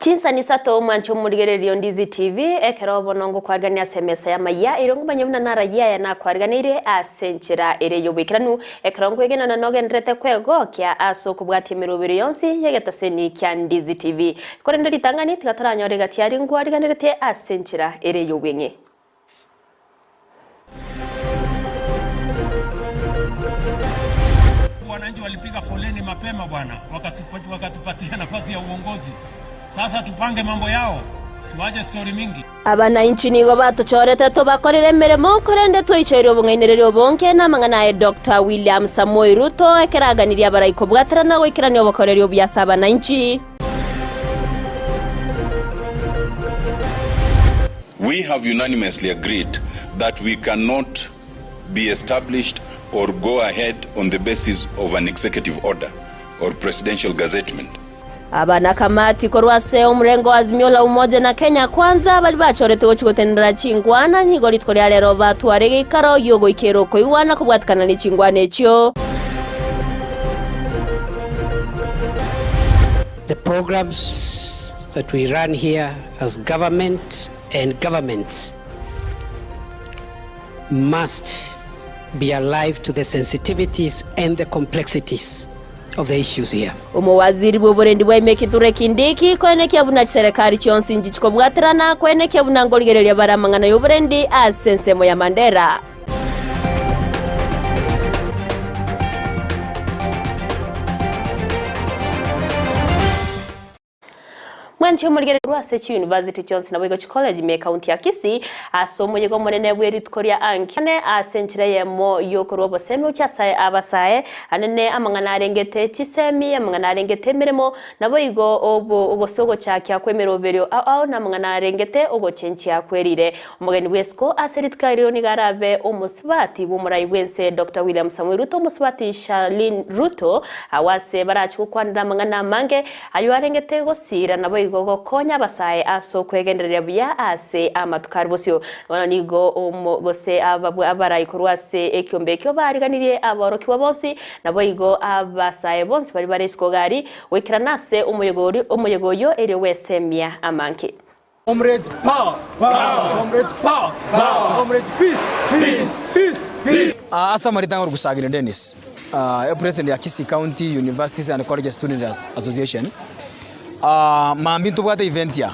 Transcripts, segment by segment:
Chinsani isato omwanche omorigereria o Ndizi TV, ekero bono ngokwarigania ase emesa y'amayia, erio ngomanye buna narayie aya nakwariganeirie ase enchera ere y'oboikeranu, ekero nkwegena na nogendererete kwegokia ase okobwatia emeroberi yonsi y'egetaseni kia Ndizi TV. Korende ritang'ani tiga toranyore egati aria nkwariganeretie ase enchera ere y'obweng'e. Wananchi walipiga foleni mapema bwana, wakatupatia nafasi ya uongozi. Sasa tupange mambo yao, tuache story mingi. Abanainchi nigo batochorete tobakorere emeremo, korende twaichoire obong'ainereria obonge namang'ana aye Doctor William Samoei Ruto ekero aganirie abarai kobwaterana goikerania obokoreri obuya ase abanainchi. We have unanimously agreed that we cannot be established or go ahead on the basis of an executive order or presidential gazettement. Aba nakamati korwa ase omorengo o Azimio la Umoja na Kenya Kwanza baria bachorete gochia gotenenera chingwana nigo rituko ria rero batware egeikaro giogoikera okoigwana kobwatikana ne chingwana echio. The programs that we run here as government and governments must be alive to the sensitivities and the complexities of the issues here. Omowaziri bw'oborendi bwa ime Kithure Kindiki koenekia buna chiserekari chionsi nchichikobwaterana koenekia buna nkorigereria bare amang'ana y'oborendi ase ensemo ya Mandera. Mwanche omorigereria korwa ase chiyunivasiti chionsi naboigo chikoleji ime ekaunti ya Kisii ase omoyega omonene bwe rituko ria Anki ane ase enchera eyemo yokorwa obosemi gochia ase abasae anene amang'ana arengete chisemi amang'ana arengete emeremo naboigo obo gose ogochakia kw'emeroberio ao ao namang'ana arengete ogochenchia kwerire Omogeni bw'esiko ase rituko erio nigo arabe omosubati bw'omorai bw'ense Doctor William Samoei Ruto, omosubati Charlene Ruto, agwo ase barache gokwanera amang'ana amange ayio arengete gosiira naboigo gokonya abasae ase okwegendereria buya ase amatuko aria bosio. Bono nigo omo gose ababua abarai korwa ase ekiombe ekio baariganirie aborokigwa bonsi naboigo abasae bonsi baria bare isiko gari goikerana ase omoyega oria omoyega oyio erio gwesemia amange. Comrades power! Power! Comrades power! Power! Comrades peace! Peace! Peace! Peace! Ase amarieta ng'a Gusagire Dennis, President ya Kisii County Universities and Colleges Students Association, mambia ntobwate event ya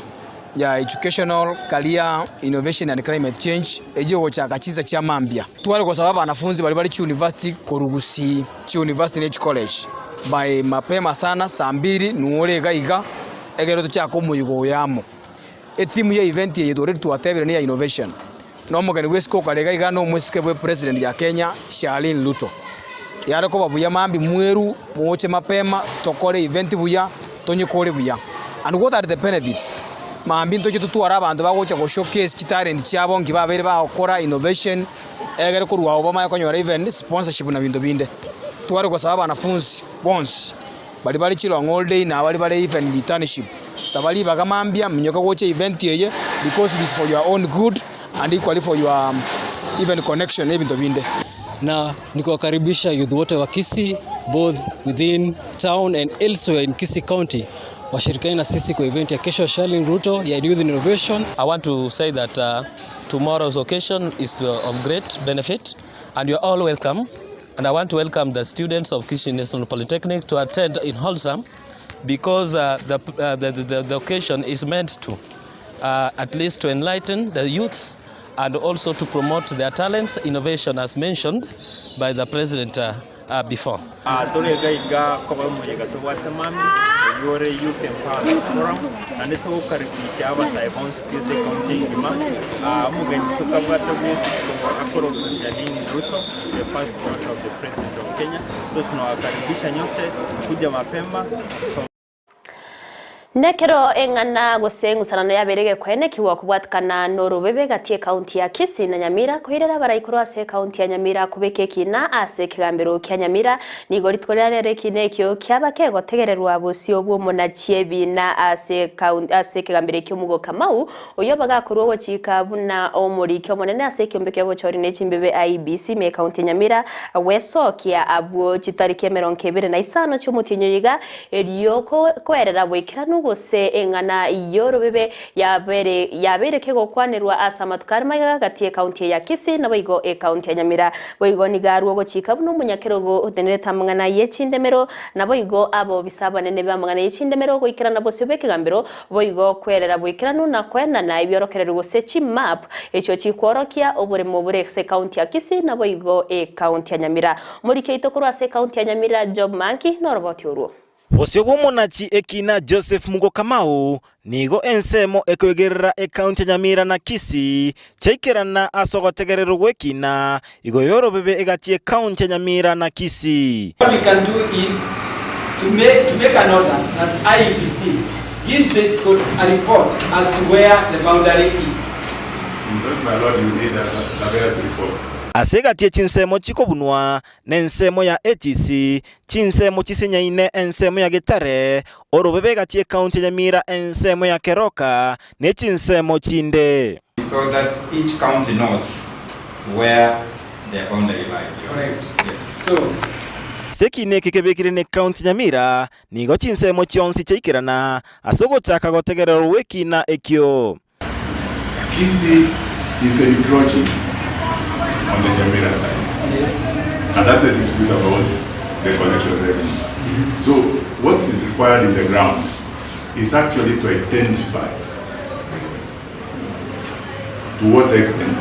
ya Educational Career Innovation and Climate Change eyio egochaka chinsa chia mambia. Tware gosaba abanafunzi baria bare chiuniversity korwa Gusii, chiuniversity ne chicollege by mapema sana saa mbiri nwo ore iga iga ekero tochake omoyega oyo amo. Etheme ya event eye already twatebire neya innovation, na omogeni bwa esiko okare iga iga na omosike bwe president ya Kenya Charlene Ruto. Yare koba buya mambia mweru moche mapema tokore event buya tonyekore buya. And what are the benefits? Mambia ntoche totware abanto bagocha go showcase chitalent chiabo nki babeire bagokora innovation egere korwa abwo bamanye konyora even sponsorship na binto binde. Tware gosaba abanafunzi bonsi. Baria bare chilong all day na baria bare even returnship saba ribaga mambia minyoka gocha event eye because it is for your own good and equally for your even connection na ebinto binde. Na ni kuwakaribisha youth wote wa Kisii both within town and elsewhere in Kisii County washirikiane na sisi kwa event ya kesho Charlene Ruto ya Youth Innovation. I want to say that uh, tomorrow's occasion is uh, of great benefit and you are all welcome. And I want to welcome the students of Kisii National Polytechnic to attend in Holzam because uh, the, uh, the, the, the occasion is meant to uh, at least to enlighten the youths and also to promote their talents, innovation as mentioned by the president uh, uh, before. Ah, tore iga iga koba omoyega tobwate mambia oyio ore Youth Empowerment Forum naende togokaribisha abasae bonsi pi ase ecounty engima. Ah, omogeni tokabwate bw'esiko akorokwa Charlene Ruto the first daughter of the president of Kenya so tunawakaribisha nyote kuja mapema so Nekero eng'ana gose eng'usanano yabeire egekoenekigwa kobwatikana norobebe gati y'ekaunti ya Kisii na Nyamira koirera abarai korwa ase ekaunti ya Nyamira kobeka ekina ase ekegambero kia Nyamira. Nigo rituko ria rero ekina ekio kiaba kegotegererwa bosio bw'omonachi ebina ase ase ekegambero ekio Mugo Kamau oyio bagakorwa ogochika buna omoriki omonene ase ekiombe ki'obochori ne chimbibe IEBC ime ekaunti ya Nyamira gwesokia abwo chitariki emerongo ebere na isano chi'omotienyi oyo iga Erio koerera boikeranu. gose eng'ana y'orobebe yabere yabeire kegokwanerwa ase amatuko are magega gati y'ekaunti ya Kisii naboigo ekaunti ya Nyamira. Boigo nigo arwe ogochika buna omonyakerogo otenerete amang'ana ye chindemero naboigo abobisa abanene b'amang'ana ye chindemero goikerana bosio bw'ekegambero boigo kwerera boikeranu na koenana ebiorokererio gose chimap echio chikworokia oboremo bore ase ekaunti ya Kisii naboigo ekaunti ya Nyamira. Omoriki oito korwa ase ekaunti ya Nyamira Job Manki noroboti orwo. Bosio bw'omonachi ekina Joseph Mugo Kamau nigo ensemo ekoigerera ekaunti ya Nyamira na Kisii chiaikerana ase ogotegererwa gw'ekina igo y'orobebe egati y'ekaunti ya Nyamira na Kisii. What we can do is to make, to make an order that IEBC gives this court a report as to where the boundary is. In fact, my lord, you need a surveyor's report. Ase egati ye chinsemo chikobunwa nensemo ya ATC, chinsemo chisinyaine ensemo ya Getare, orobebe egati y'ekaunti ya Nyamira ensemo ya Keroka, ne chinsemo chinde. So that each county knows where their boundary lies. Correct. Yes. So. Ase ekiina eke kebekire n'ekaunti ya Nyamira, nigo chinsemo chionsi chiaikerana ase ogochaka gotegererwa gw'ekiina ekio. Kisii is encroaching on the Nyamira side. Yes. And that's a dispute about the collection revenue. So what is required in the ground is actually to identify to what extent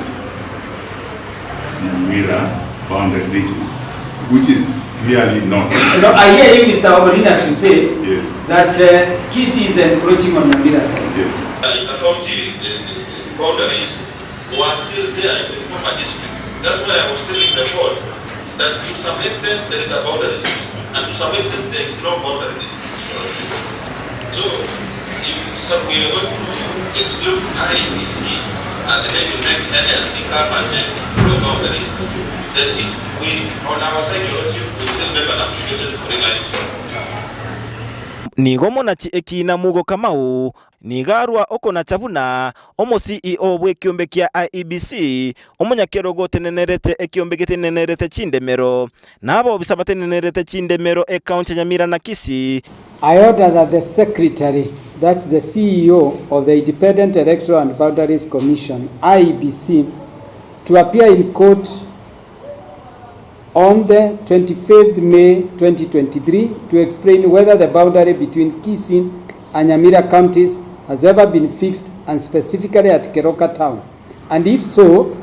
Nyamira boundary reaches, which is clearly not. No, I hear you, Mr. Orina, to say Yes. that Kisii is encroaching on Nyamira side. Yes. In the county, the boundaries were still there in the former districts. That's why I was telling the court that to some extent there is a boundary dispute, and to some extent there is no boundary dispute. So, if some, we are going to exclude IEBC and then you make NLC come and then draw boundaries, then it, we, on our side, your lordship, will still make an application for legal action. Nigo omonachi ekiina Mugo Kamau nigo arua okonacha buna omo CEO bw'ekiombe kia IEBC, omonyakerogo otenenerete ekiombe getenenerete chindemero, na abobisa batenenerete chindemero ekaunti ya Nyamira na Kisii. I order that the Secretary, that's the CEO of the Independent Electoral and Boundaries Commission, IEBC, to appear in court on the 25th May 2023 to explain whether the boundary between Kisii and Nyamira counties has ever been fixed, and specifically at Keroka town, and if so,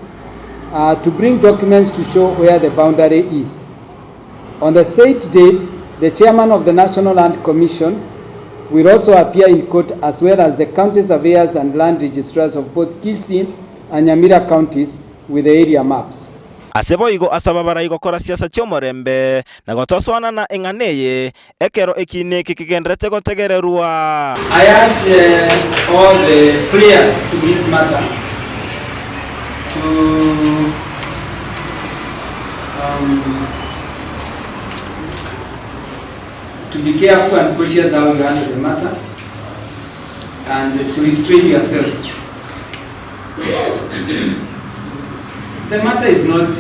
to bring documents to show where the boundary is. On the said date, the chairman of the National Land Commission will also appear in court, as well as the county surveyors and land registrars of both Kisii and Nyamira counties with the area maps. Ase boigo asaba abarai gokora siasa chi'omorembe na gotosoanana eng'ana eye, ekero ekiina eke kegendererete gotegererwa. I urge all the players in this matter to to be careful and cautious how you handle the matter and to restrain yourselves. The matter is not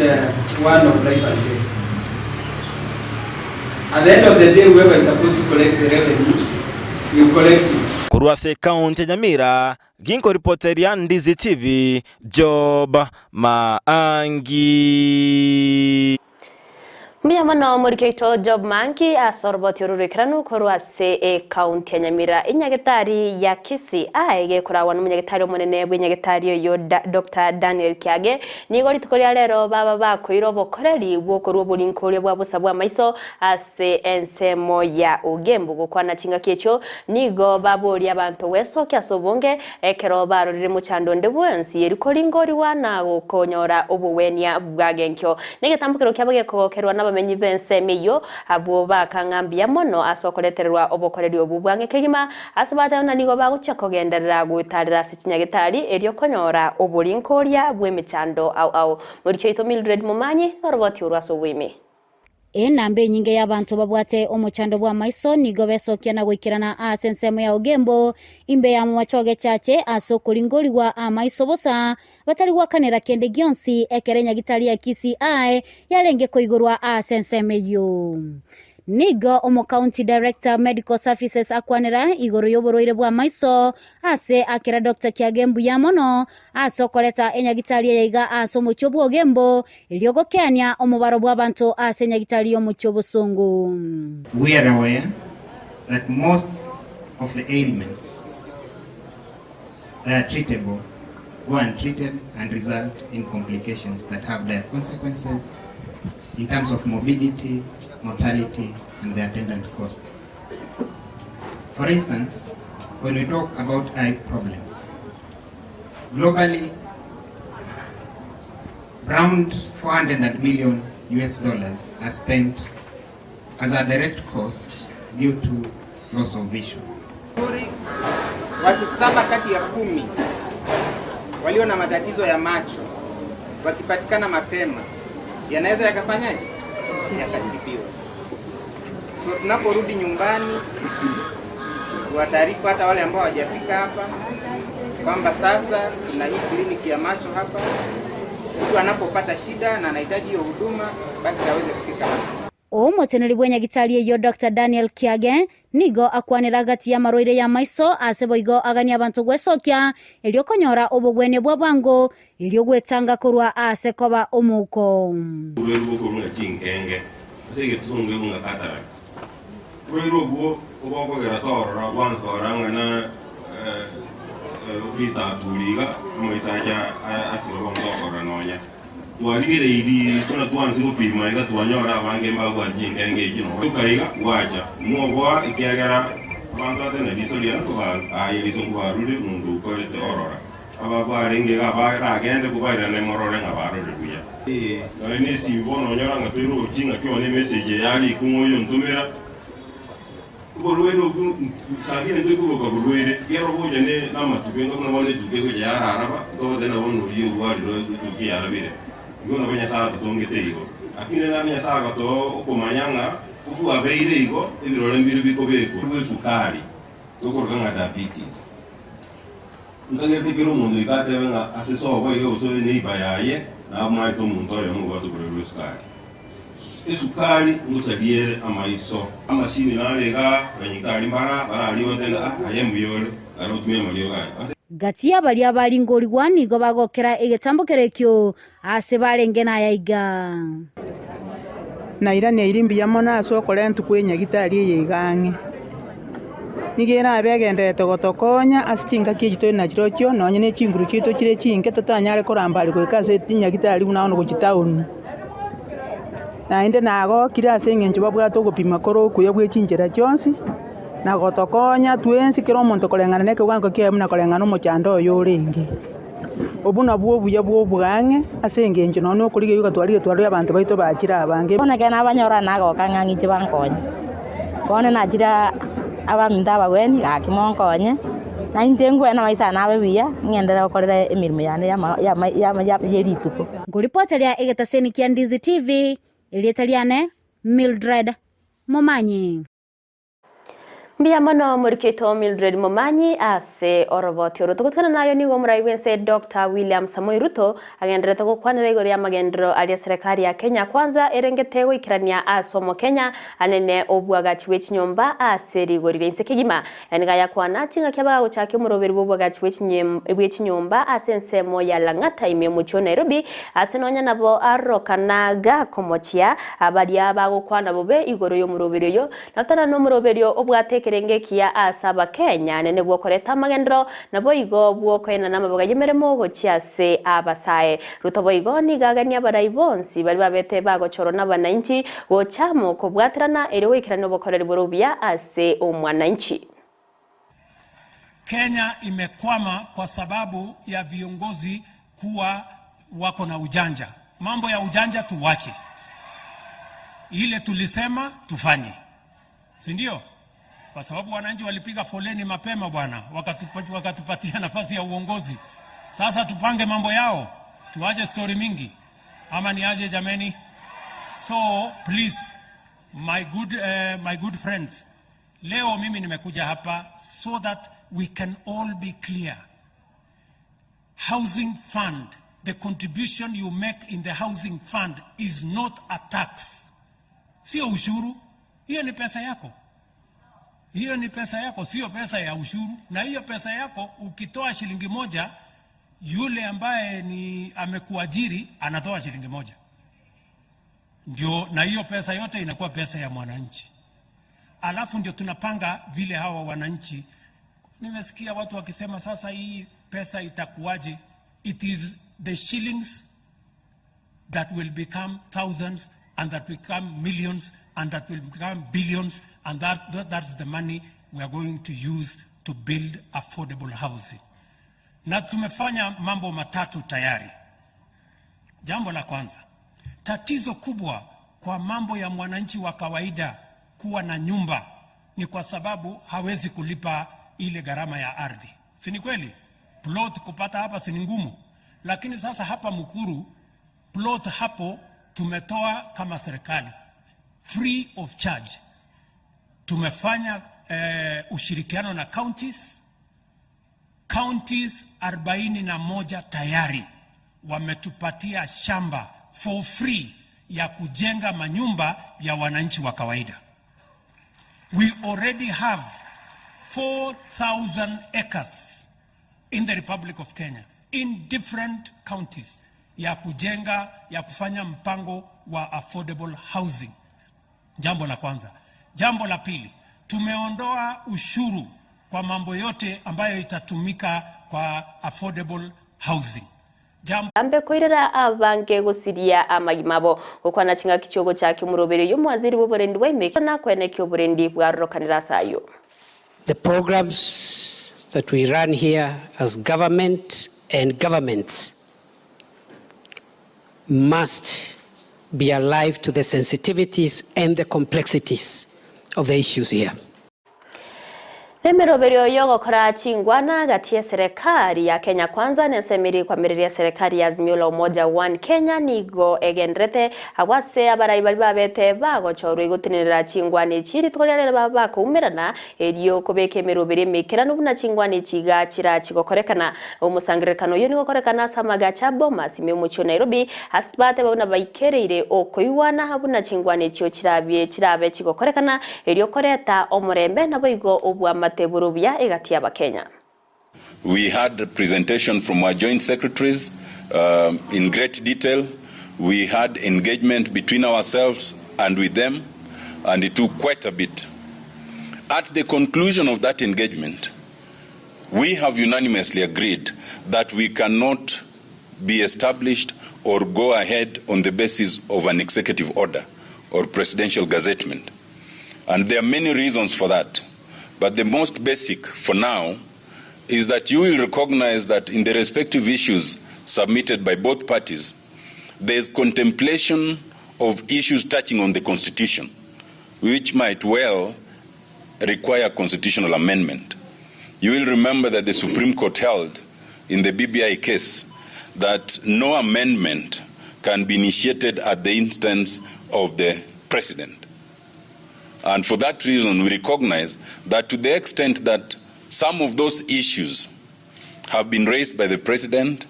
one of life and death. At the end of the day, whoever is supposed to collect the revenue will collect it. Korwa ase ekaunti ya Nyamira, ginkoripoteria Ndizi TV, Job Maangi. Mbuya mono omoriki oito Job Mangi ase oroboti oro rw'ekeranu korwa ase ekaunti ya Nyamira. Enyagetari ya Kisii aye gekoragwa nomonyagetari omonene bw'enyagetari oyo Dr. Daniel Kiage nigo rituko ria rero baba bakoira obokoreri bw'okorwa oborinkoria bwa bosa bw'amaiso ase ensemo ya Ogembo. Gokwana chingaki echio nigo baboria abanto gwesokia ase obonge ekero barorire mochando onde bwensi erikoringoriwa na gokonyora obogwenia bwa genkio. Negetambokero kiabo gekogokerwa nabamenyi b'ensemo eyio abwo bakang'a mbuya mono ase okoretererwa obokoreri obwo bwang'e kegima ase bateba buna nigo bagochia kogenderera goetarera ase chinyagetari erio konyora oborinkoria bw'emechando ao ao. Moriki oito Mildred Momanyi noroboti orwo ase oboime. Enamba enyinge y'abanto babwate omochando bw'amaiso nigo besokia na goikerana ase ensemo ya Ogembo, imbe y'amabacho gechache ase okoringorigwa amaiso bosa, batari goakanera kende gionsi ekero enyagitari ya Kisii yarenge koigorwa ase ensemo eyio. Nigo omocounty director medical services akwanera igoro y'oborwaire bw'amaiso ase akera Doctor Kiage mbuya mono ase okoreta enyagitari eye iga ase omochie bw'Ogembo erio gokeania omobaro bw'abanto ase enyagitari y'omochie obosongo. We are aware that most of the ailments that are treatable go untreated and result in complications that have dire consequences in terms of morbidity, mortality, and the attendant costs. For instance, when we talk about eye problems, globally, around 400 million US dollars are spent as a direct cost due to loss of vision. Watu saba kati ya kumi walio na matatizo ya macho wakipatikana mapema yanaweza yakafanyaje? Yakatibiwa. So tunaporudi nyumbani, tuwataarifu hata wale ambao hawajafika hapa kwamba sasa tuna hii kliniki ya macho hapa. Mtu anapopata shida na anahitaji hiyo huduma, basi aweze kufika hapa. Omoteneri bw'enyagitari eyio Dr Daniel Kiage nigo akwanera gati y'amarwaire y'amaiso ase boigo agania abanto gwesokia erio konyora obogwenia bwa bwango erio gwetanga korwa ase koba omouko. Oborwaire bw'okorung'a chinkenge ase egetusongo ebunga cataracts. Oborwaire obwo obokogera torora gwansa korora ng'a na ritaturi iga amaiso acha asire bono tokorora nonya. Twarigereirie buna twansi gopima iga twanyora abange mbabwati chinkenge echi nonya. Toka iga gwacha mwoboa ekiagera abanto atene riso riane kobaru aye riso nkobarure monto okorete orora. Aba barenge iga abaragende kobairane morore ng'a barore buya. Nonya nesimi bono onyora ng'a toirochi ng'aki one emessage eye arikwe ng'a oyo ontomera. Oborwaire obwo sakini ntoikoboka borwaire, ekero bocha ne namatuko enga buna bono etuko egocha yararaba, ntogoteba na bono oria orwarire etuko yarabire. Igo nabo Nyasae atotongete igo. Lakini naende Nyasae agatoa okomanya ng'a okwabeire igo, ebirore mbire bikobekwa. Bw'esukari, tokoroka ng'a diabetes. Nkagerete kera omonto goika atebe ng'a ase sobo iga gose eneighbor yaye namaete omonto oyomo obwate oborwaire bw'esukari. Esukari ngosaria ere amaiso. Amashini nare igaa, abanyagitari mbara bararie batebe ah aye mbuya ore, naro otumie amariogo aya. Gati y'abaria abaringorigwa nigo bagokera egetambo kerekio aase barenge naya iga. Nairaneiri mbuya mono ase okorentwa kw'enyagitari eye iga ang'e. Nigo erabe egendererete gotokonya ase chingaki echi tore nachirochio, nonye ne chinguru chiaito chire chinke totanyare korambari goika ase enyagitari buna bono gochia town. Naende nagokire ase eng'encho babwate ogopima kore okuya bwe chinchera chionsi, na gotokonya twensi kera omonto koreng'ana na ekewango kiaye buna koreng'ana omochando oye orenge. Obwo nabwo obuya bwa obwang'e ase engencho nonya nokorigia iga twarigia twarorire abanto baito bachire abange. Bono ekero nabanyora nagoka ng'a ng'iche bankonye. Bono nachire abaminto abageni gaki monkonye, na inche nkwane namaiso ane abe buya, ng'enderere gokorera emeremo yane yama yama yama ye rituko. Nkoripoteria egetaseni kia Ndizi TV, erieta riane Mildred Momanyi. Mbuya mono omoriki oito Mildred Momanyi ase oroboti oro. Togotigana nayo nigo omorai bw'ense Doctor William Samoei Ruto agendererete gokwanera igoro y'amagenderero aria serikali ya Kenya Kwanza erengete goikerania ase omokenya anene obwagachi bwe chinyomba ase rigori ria inse kegima. Nigo ayakwana chingaki abagagochakia omoroberi bw'obwagachi bwe chinyomba ase ensemo ya Lang'ata ime omochie o Nairobi ase nonya nabo arorokana gakomochia baria bagokwana bobe igoro y'omoroberi oyo Natana nomoroberio obwate ekerengo ekiya ase Abakenya, nene bw'okoreta amagenderero, naboigo bw'okoenana amaboga y'emeremo gochia ase abasae. Ruto boigo nigo aganie abarai bonsi baria babete bagochorwa nabananchi gocha amo kobwaterana erio goikerania obokoreri bore obuya ase omwananchi. Kenya imekwama kwa sababu ya viongozi kuwa wako na ujanja. Mambo ya ujanja tuwache, ile tulisema tufanye, si ndio? Kwa sababu wananchi walipiga foleni mapema bwana, wakatupatia nafasi ya uongozi. Sasa tupange mambo yao, tuache stori mingi, ama ni aje jameni? So please my good, my good friends, leo mimi nimekuja hapa so that we can all be clear. Housing fund, the contribution you make in the housing fund is not a tax. Sio ushuru. Hiyo ni pesa yako, hiyo ni pesa yako, sio pesa ya ushuru. Na hiyo pesa yako ukitoa shilingi moja, yule ambaye ni amekuajiri anatoa shilingi moja, ndio, na hiyo pesa yote inakuwa pesa ya mwananchi. Alafu ndio tunapanga vile hawa wananchi. Nimesikia watu wakisema sasa hii pesa itakuwaje? It is the shillings that will become thousands and that become millions and that will become billions and that's the money we are going to use to build affordable housing. Na tumefanya mambo matatu tayari. Jambo la kwanza, tatizo kubwa kwa mambo ya mwananchi wa kawaida kuwa na nyumba ni kwa sababu hawezi kulipa ile gharama ya ardhi, si ni kweli? Plot kupata hapa si ni ngumu, lakini sasa hapa Mukuru plot hapo tumetoa kama serikali free of charge. Tumefanya ushirikiano na counties counties 41 tayari wametupatia shamba for free ya kujenga manyumba ya wananchi wa kawaida. We already have 4,000 acres in the Republic of Kenya in different counties ya kujenga ya kufanya mpango wa affordable housing. Jambo la kwanza. Jambo la pili, tumeondoa ushuru kwa mambo yote ambayo itatumika kwa affordable housing. Jambo Ambe koirera abange gusiria amagima bo gukwana chingaki chiogo chake omoroberi oyo omwaziri bwa oborendi bwa emeki na kweneki oborendi bwarokanera ase aywo. The programs that we run here as government and governments must be alive to the sensitivities and the complexities of the issues here. Emeroberio yogokora chingwana gati ya serikali ya Kenya Kwanza nesemiri kwamireria serikali ya Azimio la Umoja One Kenya nigo egenderete agwase abarai bari babete bagochorwa igotenerera chingwana echi rituko riarere baba bakoumerana erio kobeka emeroberi emekerano buna chingwana echi iga chira chigokorekana omosangererekano oyo nigo okorekana ase amagacha a Bomas ime omochie o Nairobi ase bateba buna baikereire okoigwana buna chingwana echio chirabie chirabe chigokorekana erio koreta omorembe naboigo obwamate buya egati y'Abakenya. We had a presentation from our joint secretaries in great detail. We had engagement between ourselves and with them, and it took quite a bit. At the conclusion of that engagement, we have unanimously agreed that we cannot be established or go ahead on the basis of an executive order or presidential gazettement. And there are many reasons for that. But the most basic for now is that you will recognize that in the respective issues submitted by both parties, there is contemplation of issues touching on the Constitution, which might well require constitutional amendment. You will remember that the Supreme Court held in the BBI case that no amendment can be initiated at the instance of the president. And for that reason, we recognize that to the extent that some of those issues have been raised by the president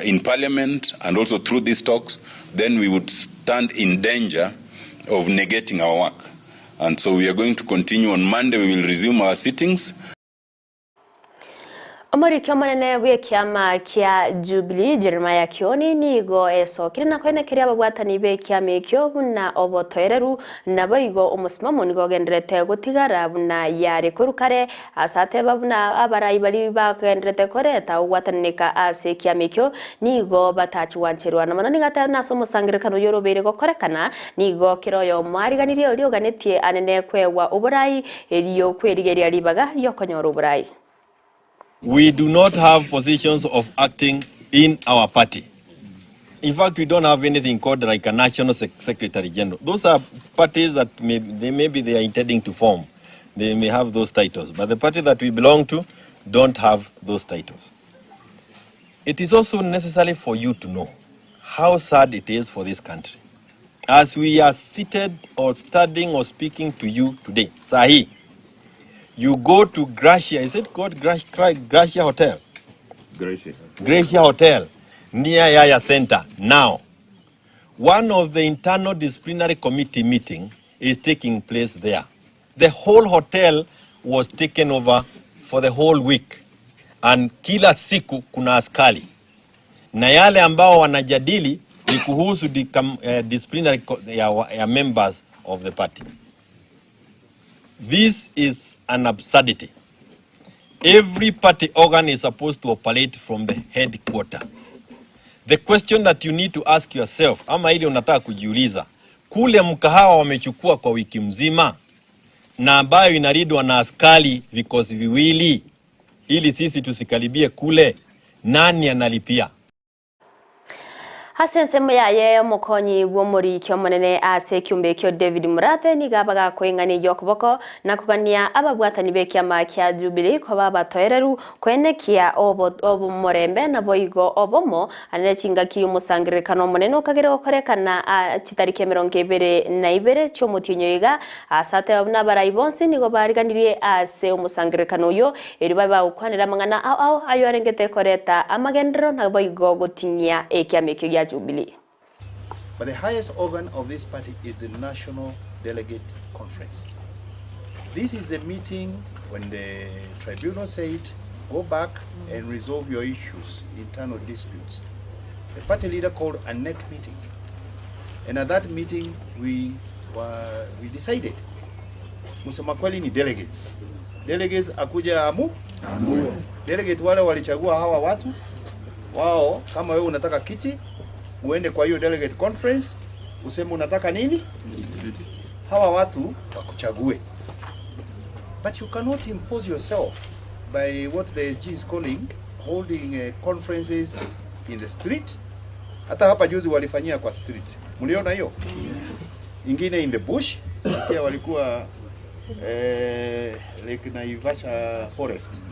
in parliament and also through these talks, then we would stand in danger of negating our work. And so we are going to continue. On Monday, we will resume our sittings. Omoriki omonene bw'ekiama kia Jubilee Jeremiah Kioni nigo esokire na koenekeria ababwatani b'ekiama ekio buna obotoereru naboigo omosimamo nigo ogenderete gotigara buna yare korwa kare ase ateba buna abarai bari bagenderete koreta ogwatananeka ase ekiama ekio nigo batachiwancherwa na mono nigo ateba buna ase omosangererekano oyo orobeire gokorekana nigo kera oyomo ariganirie oria oganetie anene kwewa oborai erio kwerigeria ribaga riokonyora oborai. We do not have positions of acting in our party. In fact, we don't have anything called like a national secretary general. Those are parties that maybe they are intending to form. They may have those titles. But the party that we belong to don't have those titles. It is also necessary for you to know how sad it is for this country. As we are seated or studying or speaking to you today, Sahi, you go to Gracia, is it called Gracia Hotel? Gracia. Gracia Hotel, near Yaya Center, now. One of the internal disciplinary committee meeting is taking place there. The whole hotel was taken over for the whole week and kila siku kuna askari na yale ambao wanajadili ni kuhusu disciplinary ya members of the party. This is an absurdity. Every party organ is supposed to operate from the headquarter. The question that you need to ask yourself, ama ile unataka kujiuliza, kule mkahawa wamechukua kwa wiki mzima na ambayo inalindwa na askari vikosi viwili, ili sisi tusikaribie kule, nani analipia? Ase ensemo yaye omokonyi bw'omoriki omonene ase ekiombe ekio David Murathe nigo abaga koeng'ania okoboko na kogania ababwatani ba ekiama kia Jubilee koba abatoereru koenekia obomorembe nabo igo obomo anene chingaki omosangererekano omonene okagere gokorekana chitariki 22 chiomotienyo iga ase ateba buna abarai bonsi nigo bariganirie ase omosangererekano oyo eri babe bagokwanera amang'ana ao ao ayo arengete koreta amagenderero nabo igo gotinyia ekiama ekio gia Jubilee. But the highest organ of this party is the National Delegate Conference. This is the meeting when the tribunal said, go back and resolve your issues, internal disputes. The party leader called a NEC meeting. And at that meeting, we decided, kusema kweli ni delegates. Delegates akuja amu? Delegate wale walichagua hawa watu, wao kama wewe unataka kiti, uende kwa hiyo delegate conference, useme unataka nini? Hawa watu wakuchague. But you cannot impose yourself by what the SG is calling holding conferences in the street. Hata hapa juzi walifanyia kwa street. Mliona hiyo? Ingine in the bush. Nasikia walikuwa Lake Naivasha forest.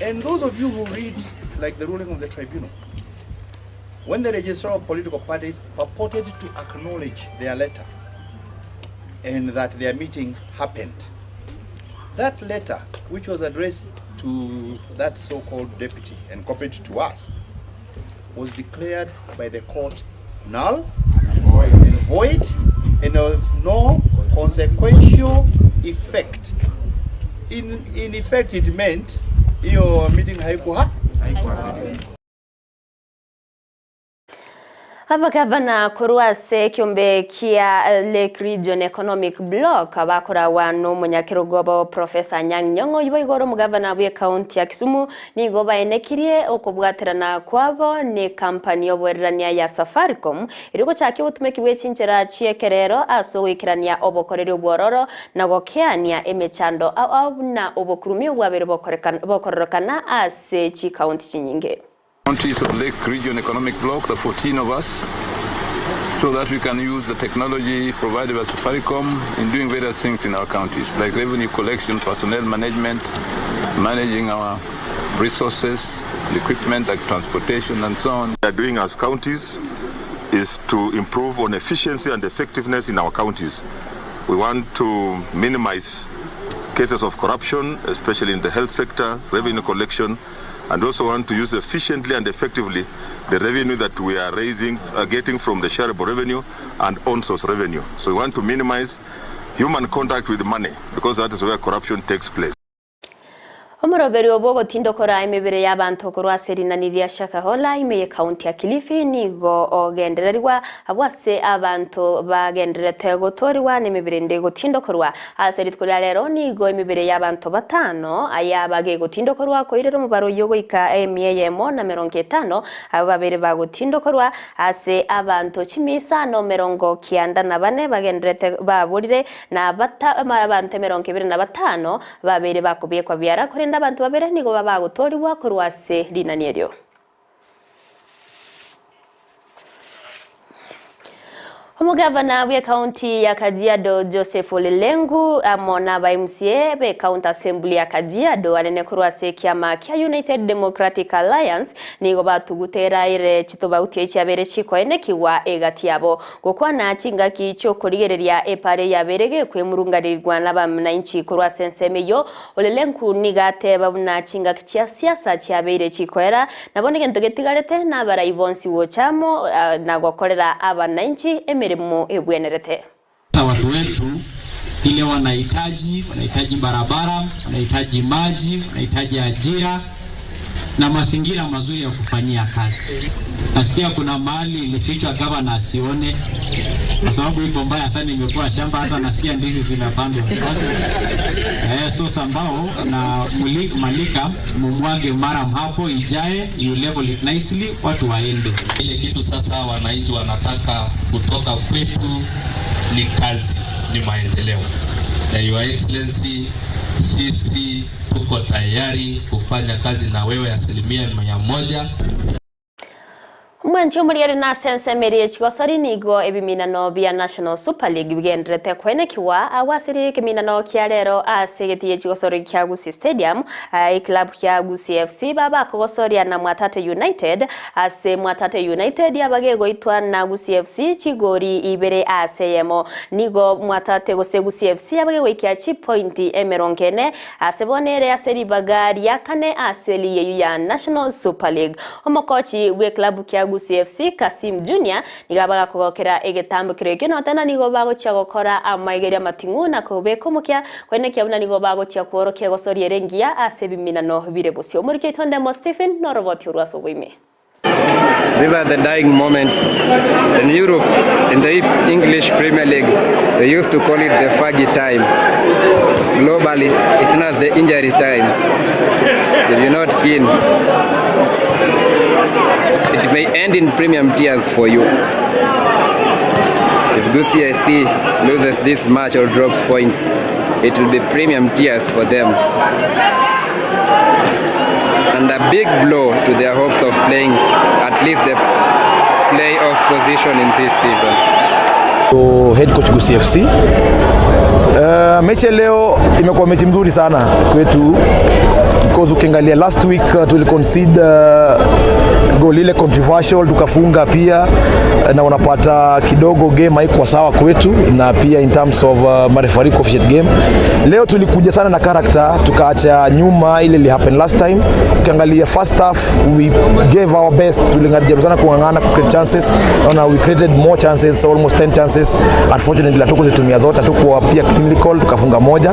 And those of you who read like the ruling of the tribunal, when the registrar of political parties purported to acknowledge their letter and that their meeting happened, that letter, which was addressed to that so-called deputy and copied to us, was declared by the court null and void and of no consequential effect. In effect, it meant hiyo meeting haikuha. Abagavana korwa ase ekiombe kia Lake Region Economic Bloc abakoragwa n'omonyakerogo Professor Anyang' Nyong'o ibo igoro omogavana bwe county ya Kisumu nigo baenekirie okobwaterana kwabo ne company oboererania ya Safaricom eri gochakia obotumeki bwe chinchera chiekerero ase ogoikerania obokoreri obwororo na gokeania emechando ao ao buna obokurumi obwabere bokororokana ase chikaunti chinyinge. Counties of Lake Region Economic Bloc, the 14 of us, so that we can use the technology provided by Safaricom in doing various things in our counties, like revenue collection, personnel management, managing our resources, equipment like transportation and so on. We are doing as counties is to improve on efficiency and effectiveness in our counties. We want to minimize cases of corruption, especially in the health sector, revenue collection, and also want to use efficiently and effectively the revenue that we are getting from the shareable revenue and on-source revenue. So we want to minimize human contact with money because that is where corruption takes place. Omoroberi obo ogotindokora emibere y'abantu korwa ase erinani ria Shakahola ime ye county ya Kilifi nigo ogendererigwa abwo ase abanto bagendererete gotoriwa n'emibere ende gotindokorwa ase rituko ria rero nigo emibere y'abanto batano aya bagegotindokorwa koirera omobaro oyo goika 150 abo babere bagotindokorwa ase abanto 594 bagendererete baborire na abantu 25 babere bakobekwa biara korenda abantu babere nigo babagotoriwa korwa ase rinani erio. Omugavana bwe county ya Kajiado Joseph Ole Lenku amo na ba MCA be county assembly ya Kajiado anene korwa ase ekiama kia United Democratic Alliance nigo batugutera ire chitobauti chiabere chikoenekiwa egati yabo gokwana chingaki chiokorigereria epare yabere gekwemurunganirwa n'abananchi korwa ase ensemo eyo. Ole Lenku nigateba buna chingaki chia siasa chiabeire chikoera nabo negento getigarete n'abarai bonsi gochamo na gokorera abananchi. emeremo ebwenerete. Sasa watu wetu kile wanahitaji, wanahitaji barabara, wanahitaji maji, wanahitaji ajira na mazingira mazuri ya kufanyia kazi. Nasikia kuna mahali ilifichwa gavana asione, kwa sababu iko mbaya sana, imekuwa shamba hata nasikia ndizi zimepandwa. Sasa so Sambao na Malika mumwage maram hapo ijae, you level it nicely, watu waende. Ile kitu sasa wananchi wanataka kutoka kwetu ni kazi, ni maendeleo. Na Your Excellency, sisi tuko tayari kufanya kazi na wewe 100%. Omwanchi omoriere nase ensemo eria echigosori nigo ebiminano bia National Super League bigenderete koenekiwa agwasire ekeminano kia rero ase egeti echigosori kia Gusii Stadium eclub kia Gusii FC babakogosoria na Mwatate United ase Mwatate United abagegoitwa na Gusii FC chigori ibere ase eyemo nigo Mwatate gose Gusii FC abagegoikia chipointi emerongo ene ase bono ere ase ribaga ria kane ase liyeyu ya National Super League omokochi bwe club kia Gusii FC Kasim Junior nigo bagakogokera egetambukiro ekio notena nigo bagochia gokora amaigeria mating'u na kobeka omokia koenekia buna nigo bagochia kworokia gosoria ere engiya ase ebiminano bire bosio. Omoriki oito Ndemo Stephen noroboti orwa ase oboime. These are the dying moments. In Europe, in the English Premier League, they used to call it the Fergie time. Globally, it's known as the injury time. If you're not keen, it may end in premium tears for you. If Gusii FC loses this match or drops points, it will be premium tears for them. And a big blow to their hopes of playing at least the playoff position in this season. So, head coach Gusii FC. Mechi ya leo imekuwa mechi mzuri sana kwetu because ukiangalia last week tuliconcede goal ile controversial tukafunga pia na unapata kidogo game haikuwa sawa kwetu, na pia in terms of mareferee officiate game. Leo tulikuja sana na character, tukaacha nyuma ile ili happen last time. Ukiangalia first half we gave our best, tulijaribu sana kung'ang'ana ku create chances. Naona we created more chances, almost 10 chances. Unfortunately hatukuzitumia zote, hatukuwa pia clinical, tukafunga moja.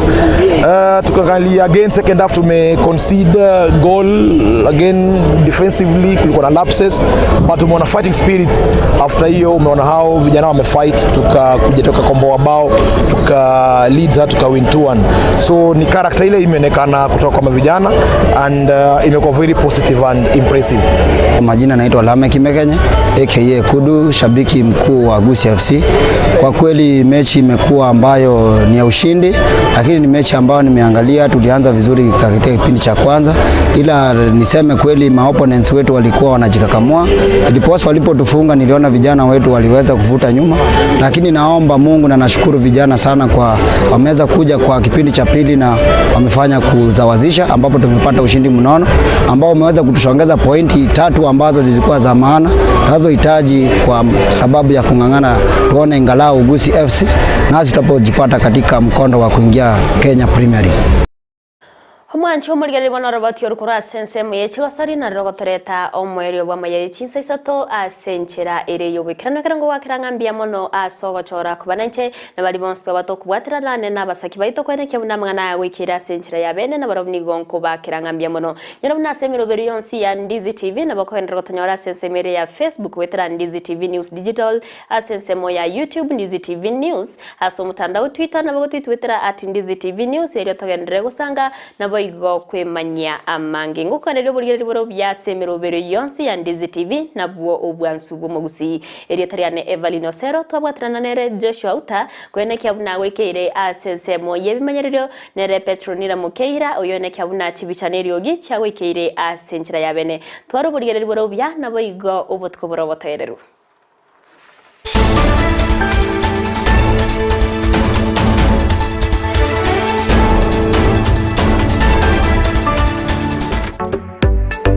Tukaangalia again second half tume concede goal again defensively, kulikuwa na lapses but umeona fighting spirit after hiyo, umeona hao vijana wamefight, tukakuja tukakomboa bao tuka leads tuka win 2-1. So ni character ile imeonekana kutoka kwa vijana and imekuwa very positive and impressive. Majina naitwa Lameck Mekenye aka Kudu, shabiki mkuu wa Gusii FC. Kwa kweli mechi imekuwa ambayo ni ya ushindi, lakini ni mechi ambayo nimeangalia, tulianza vizuri katika kipindi cha kwanza, ila niseme kweli ma opponents wetu walikuwa wanajikakamua. Iliposa walipotufunga, niliona vijana wetu waliweza kuvuta nyuma, lakini naomba Mungu na nashukuru vijana sana kwa wameweza kuja kwa kipindi cha pili na wamefanya kuzawazisha, ambapo tumepata ushindi mnono ambao umeweza kutusongeza pointi tatu ambazo zilikuwa za maana tunazohitaji kwa sababu ya kung'ang'ana tuone ingalau Gusii FC nasi tutapojipata katika mkondo wa kuingia Kenya Premier League. Omwanchi omorigereri bono oroboti orokoro ase ensemo ye chigosori narero gotoreta omoerio bwa amaya ye chinsa isato ase enchera ere yoboikeranu ekero ngowakera ng'a mbuya mono ase ogochora koba nainche na bari bonsi twaba tokobwatera nane na abasaki baito kwenekia buna amang'ana aya goikera ase enchera ya bene na barabwo nigo nkobakera ng'a mbuya mono. Nyora buna ase emeroberi yonsi ya Ndizi TV nabo kogenderera gotonyora ase ensemo ere ya Facebook goetera Ndizi TV News Digital ase ensemo ya YouTube Ndizi TV News ase omotandao Twitter nabo gotitwetera at Ndizi TV News erio togenderere gosanga nabo igo kwemanyia amange ngokoneria oborigereri boro bya emerobero yonsi ya Ndizi TV nabwo obwansu bw'omogusi erio tariane Evelyn Osero twabwaterana nere Joshua Uta kwenekia buna gwikeire ase ensemo y'ebimanyererio nere Petronila Mukeira oyo nekia buna chibicha neriogi chiagwikeire ase enchera ya bene twara oborigereri boro buya nabo igo obotuko boro botoereru.